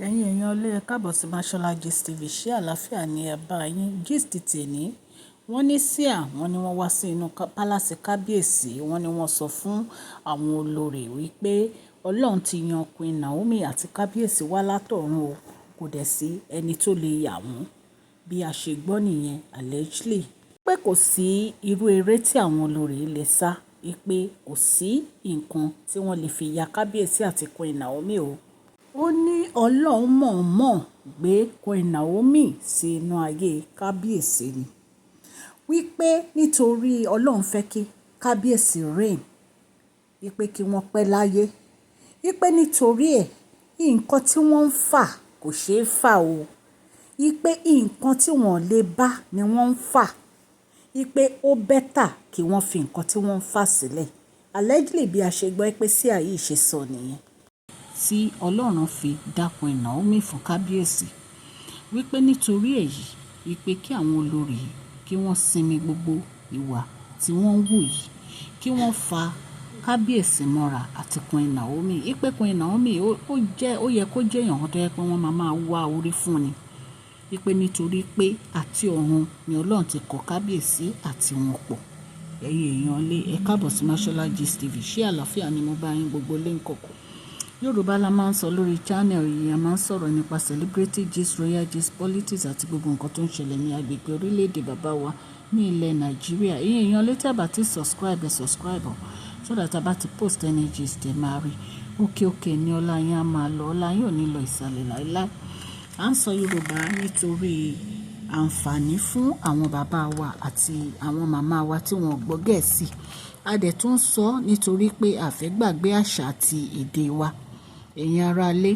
Ẹ̀yin èèyàn ilé, ẹ káàbọ̀ sí Mashola Gist TV. Ṣé àlàáfíà ni ẹ bá yín? Gist tèní. Wọ́n ní Seer, wọ́n ní wọ́n wá sí inú palace kábíyèsí. Wọ́n ní wọ́n sọ fún àwọn olórí wípé Ọlọ́run ti yan Queen Naomi àti kábíyèsí wá látọ̀run o. Kò dẹ̀ sí ẹni tó lè yà wọ́n. Bí a ṣe gbọ́ nìyẹn, allegedly. Pé kò sí irú eré tí àwọn olórí lè sá. Wípé kò sí nǹkan tí wọ́n lè fi ya kábíyèsí àti Queen Naomi o. Ó ní Ọlọ́run mọ̀ọ́mọ̀ gbé Queen Naomi sí inú ayé kábíyèsí ni. Wípé nítorí Ọlọ́run fẹ́ kí kábíyèsí reign, wípé kí wọ́n pẹ́ láyé. Wípé nítorí ẹ̀, nǹkan tí wọ́n ń fà kò ṣe é fà o. Wípé nǹkan tí wọ́n lè bá ni wọ́n ń fà. Wípé ó better kí wọ́n fi nǹkan tí wọ́n ń fà sílẹ̀. Allegedly, bí a ṣe gbọ́ pé Seer yìí ṣe sọ nìyẹn. Tí Ọlọ́run fi dá Queen Naomi fún kábíyèsí. Wípé nítorí èyí, wípé kí àwọn olórí kí wọ́n sinmi gbogbo ìwà tí wọ́n ń wù yìí, kí wọ́n fa kábíyèsí mọ́ra àti Queen Naomi. Wípé Queen Naomi ó jẹ́, ó yẹ kó jẹ́ èèyàn kan tó jẹ́ pé wọ́n máa máa wá orí fún ni. Wípé nítorí pé àti ọ̀run ni Ọlọ́run ti kọ kábíyèsí àti wọn pọ̀. Ẹ̀yin èèyàn ilé, ẹ káàbọ̀ sí Mashola Gist TV. Ṣé àlàáfíà ni mo bá yín, gbogbo lé ńkọ́? Yorùbá la máa ń sọ lórí channel yìí. A máa ń sọ̀rọ̀ nípa celebrity gist, royal gist, politics àti gbogbo nǹkan tó ń ṣẹlẹ̀ ní agbègbè orílẹ̀-èdè bàbá wa ní ilẹ̀ Nàìjíríà. Ẹ̀yin èèyàn ilé, tí a bá ti subscribe, ẹ subscribe o, so that a bá ti post any gist, ẹ máa rí. Òkè òkè ní ọlá yín á máa lọ, ọlá yín ò ní lọ ìsàlẹ̀ láíláí. À ń sọ Yorùbá nítorí àǹfààní fún àwọn bàbá wa àti àwọn màmá wa tí wọ́n gbọ́ Gẹ̀ẹ́sì. A dẹ̀ tún sọ nítorí pé a fẹ́ gbàgbé àṣà àti èdè wa. Ẹ̀yin ará ilé,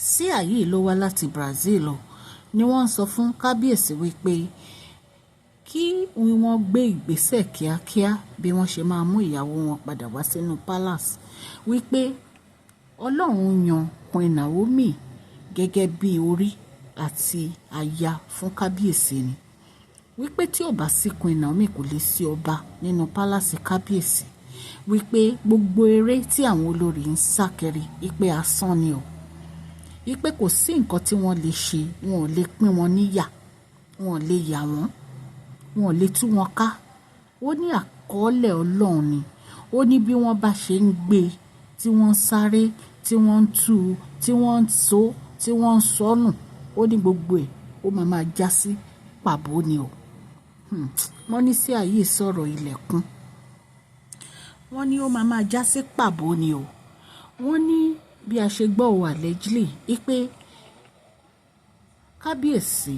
Seer yìí ló wá láti Brazil o, ni wọ́n ń sọ fún kábíyèsí wípé kí wọ́n gbé ìgbésẹ̀ kíákíá bí wọ́n ṣe máa mú ìyàwó wọn padà wá sínú palace. Wípé Ọlọ́run yan Queen Naomi gẹ́gẹ́ bí orí àti aya fún kábíyèsí ni. Wípé tí ò bá sí Queen Naomi, kò lè sí ọba nínú palace kábíyèsí. Wípé gbogbo eré tí àwọn olórí ń sá kiri, wípé asán ni o. Wípé kò sí nǹkan tí wọ́n lè ṣe, wọn ò lè pín wọn níyà, wọn ò lè yà wọ́n, wọn ò lè tú wọn ká. Ó ní àkọọ́lẹ̀ Ọlọ́run ni. Ó ní bí wọ́n bá ṣe ń gbé, tí wọ́n ń sáré, tí wọ́n ń tú, tí wọ́n ń so, tí wọ́n ń sọnù, ó ní gbogbo ẹ̀, ó máa máa jásí pàbó ni o. Wọ́n ní Seer yìí sọ̀rọ̀ ilẹ̀kùn. Wọ́n ní ó máa máa jásí pàbó ni o. Wọ́n ní bí a ṣe gbọ́ o, allegedly, wípé kábíyèsí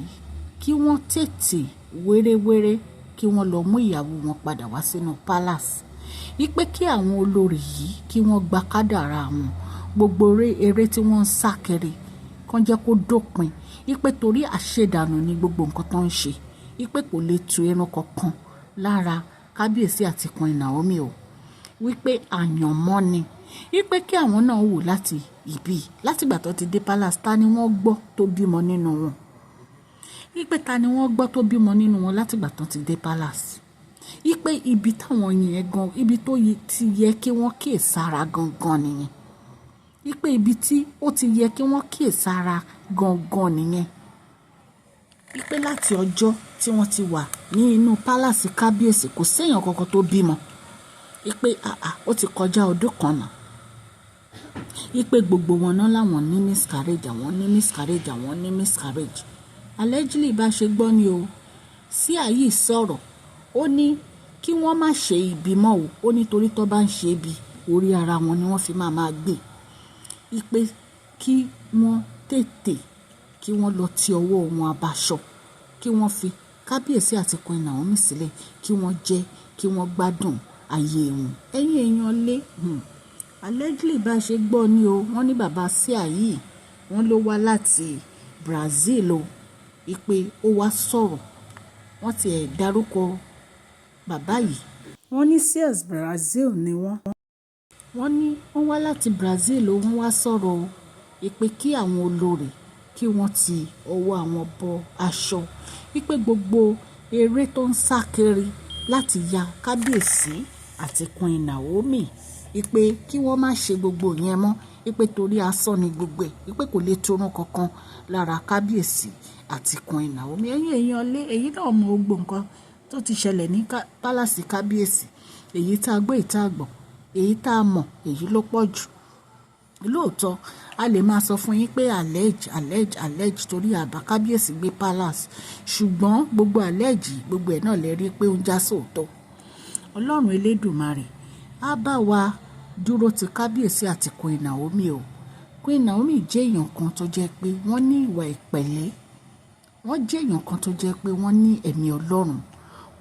kí wọ́n tètè wéréwéré kí wọ́n lọ mú ìyàwó wọn padà wá sínú palace. Wípé kí àwọn olórí yìí kí wọ́n gba kádàrá wọn, gbogbo eré tí wọ́n ń sá kiri kàn jẹ́ kó dópin. Wípé torí àṣedànù ni gbogbo nǹkan tó ń ṣe. Wípé kò lè tu irun kankan lára kábíyèsí àti Queen Naomi o. Wípé àyànmọ́ ni. Wípé kí àwọn náà wò láti ìbí, láti ìgbà tó ti dé palace, ta ni wọ́n gbọ́ tó bímọ nínú wọn? Wípé ta ni wọ́n gbọ́ tó bímọ nínú wọn láti ìgbà tó ti dé palace? Wípé ibi táwọn yẹn gan, ibi tó ti yẹ kí wọ́n kíyèsára gangan nìyẹn. Wípé ibi tí ó ti yẹ kí wọ́n kíyèsára gangan nìyẹn. Wípé láti ọjọ́ tí wọ́n ti wà ní inú palace kábíyèsí, kò sí èèyàn kankan tó bímọ. Wípé àà, ó ti kọjá ọdún kan náà. Wípé gbogbo wọn náà làwọn ní miscarriage, àwọn ní miscarriage, àwọn ní miscarriage. Allegedly, bá ṣe gbọ́ ni o. Seer yìí sọ̀rọ̀, ó ní kí wọ́n má ṣe ibi mọ́ o. Ó ní torí tó bá ń ṣe ibi, orí ara wọn ni wọ́n fi máa máa gbé. Wípé kí wọ́n tètè kí wọ́n lọ ti ọwọ́ wọn abaṣọ, kí wọ́n fi kábíyèsí àti Queen Naomi sílẹ̀, kí wọ́n jẹ́ kí wọ́n gbádùn ayé wọn. Ẹ̀yin èèyàn lé, allegedly, bá ṣe gbọ́ ni o. Wọ́n ní bàbá Seer yìí, wọ́n ló wá láti Brazil o. Wípé ó wá sọ̀rọ̀, wọ́n ti ẹ̀ dárúkọ bàbá yìí. Wọ́n ní Seers Brazil ni wọ́n. Wọ́n ní wọ́n wá láti Brazil o, wọ́n wá sọ̀rọ̀ o. Wípé kí àwọn olórí kí wọ́n ti ọwọ́ àwọn bọ aṣọ. Wípé gbogbo eré tó ń sá kiri láti ya kábíyèsí àti Queen Naomi, wípé kí wọ́n má ṣe gbogbo ìyẹn mọ́. Wípé Wípé torí asán ni gbogbo ẹ̀, wípé kò lè torun kankan lára kábíyèsí àti Queen Naomi. Ẹ̀yin èèyàn lé, èyí náà mọ gbogbo nǹkan tó ti ṣẹlẹ̀ ní palace kábíyèsí. Èyí tá a gbọ́, èyí tá a gbọ́, èyí tá a mọ̀, èyí ló pọ̀ jù. Lóòótọ́, a lè máa sọ fún yín pé allege, allege, allege torí àbá kábíyèsí gbé palace. Ṣùgbọ́n gbogbo allege, gbogbo ẹ̀ náà lè rí pé ó ń já sóòótọ́. Ọlọ́run elédùmarè á bá wa dúró ti kábíyèsí àti Queen Naomi o. Queen Naomi jẹ́ èèyàn kan tó jẹ́ pé wọ́n ní ìwà ìpẹ̀lẹ́. Wọ́n jẹ́ èèyàn kan tó jẹ́ pé wọ́n ní ẹ̀mí Ọlọ́run.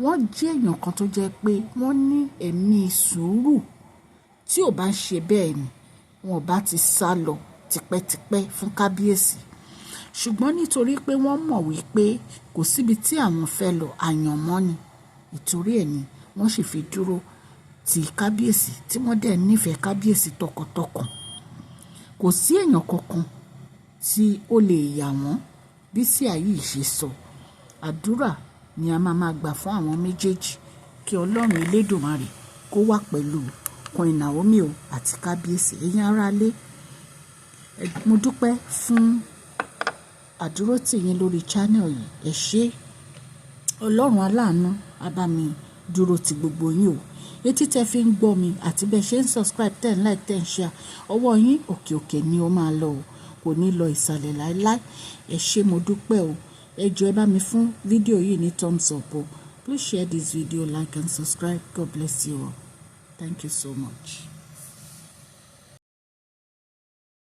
Wọ́n jẹ́ èèyàn kan tó jẹ́ pé wọ́n ní ẹ̀mí sùúrù. Tí ò bá ń ṣe bẹ́ẹ̀ ni, wọn ò bá ti sálọ tipẹ́tipẹ́ fún kábíyèsí. Ṣùgbọ́n nítorí pé wọ́n mọ̀ wípé kò síbi tí àwọn fẹ́ lọ, àyànmọ́ ni. Ìtorí ẹ ni wọ́n sì fi dúró ti kábíyèsí tí wọ́n dẹ̀ nífẹ̀ẹ́ kábíyèsí tọkàntọkàn. Kò sí èèyàn kankan tí ó lè yà wọ́n bí Sia yìí ṣe sọ. Àdúrà ni a máa máa gbà fún àwọn méjèèjì kí Ọlọ́run elédùmarè kó wà pẹ̀lú Queen Naomi o àti kábíyèsí. Ẹ̀yin ará ilé, mo dúpẹ́ fún àdúrótì yín lórí channel yìí. Ẹ ṣé. Ọlọ́run aláàánú á bá mi dúró ti gbogbo yín o. Etí tẹ fi ń gbọ́ mi àti bẹ́ẹ̀ ṣe ń subscribe, ten like, 10 share. Ọwọ́ yín òkè òkè ni ó máa lọ o. Kò ní lọ ìsàlẹ̀ láíláí. Ẹ ṣé, mo dúpẹ́ o. Ẹ jọ̀ọ́, ẹ bá mi fún fídíò yìí ní thumbs up o. Please share this video, like and subscribe. God bless you all. Thank you so much.